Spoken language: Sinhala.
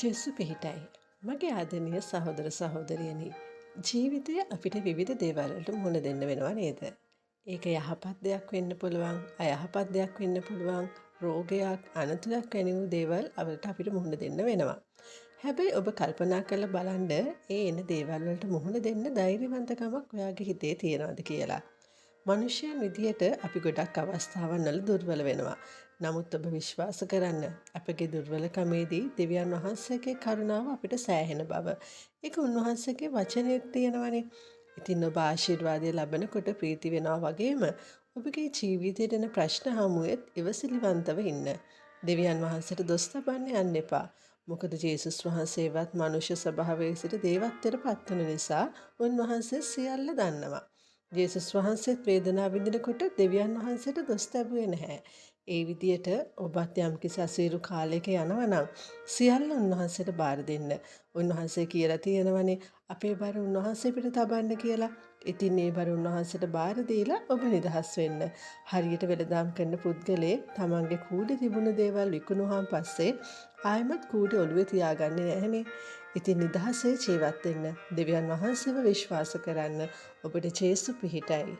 ජේසු පිහිටයි. මගේ ආදරණීය සහෝදර සහෝදරියනි, ජීවිතය අපිට විවිධ දේවල් වලට මුහුණ දෙන්න වෙනවා නේද? ඒක යහපත් දෙයක් වෙන්න පුළුවන්, අයහපත් දෙයක් වෙන්න පුළුවන්, රෝගයක්, අනතුරක් වැනි වූ දේවල් වලට අපිට මුහුණ දෙන්න වෙනවා. හැබැයි ඔබ කල්පනා කරලා බලන්න ඒ එන දේවල් වලට මුහුණ දෙන්න ධෛර්යවන්තකමක් ඔයාගේ හිතේ තියෙනවද කියලා. මනුෂ්‍යයන් විදියට අපි ගොඩක් අවස්ථාවන් වල දුර්වල වෙනවා. නමුත් ඔබ විශ්වාස කරන්න අපගේ දුර්වලකමේදී දෙවියන් වහන්සේගේ කරුණාව අපිට සෑහෙන බව. ඒක උන්වහන්සේගේ වචනයෙත් තියෙනවනේ. ඉතින් ඔබ ආශිර්වාදය ලබනකොට ප්‍රීති වෙනවා වගේම ඔබගේ ජීවිතයට එන ප්‍රශ්න හමුවෙත් ඉවසිලිවන්තව ඉන්න. දෙවියන් වහන්සේට දොස් තබන්න යන්න එපා. මොකද ජේසුස් වහන්සේවත් මනුෂ්‍ය ස්වභාවයේ සිට දේවත්වයට පත් වුණ නිසා උන්වහන්සේ සියල්ල දන්නවා. ජේසුස් වහන්සේත් වේදනාව විඳිනකොට දෙවියන් වහන්සේට දොස් තැබුවේ නැහැ. ඒ විදියට ඔබත් යම්කිසි අසීරු කාලයක යනවා නම් සියල්ල උන්වහන්සේට බාර දෙන්න. උන්වහන්සේ කියලා තියෙනවනේ අපේ බර උන්වහන්සේ පිට තබන්න කියලා. ඉතින් ඒ බර උන්වහන්සේට බාර දීලා ඔබ නිදහස් වෙන්න. හරියට වෙළඳාම් කරන පුද්ගලයෙක් තමන්ගේ කූඩේ තිබුණු දේවල් විකුණුවාන් පස්සේ ආයෙමත් කූඩේ ඔළුවේ තියාගන්නේ නැහනේ. ඉතින් නිදහසේ ජීවත් වෙන්න. දෙවියන් වහන්සේව විශ්වාස කරන්න. ඔබට ජේසු පිහිටයි.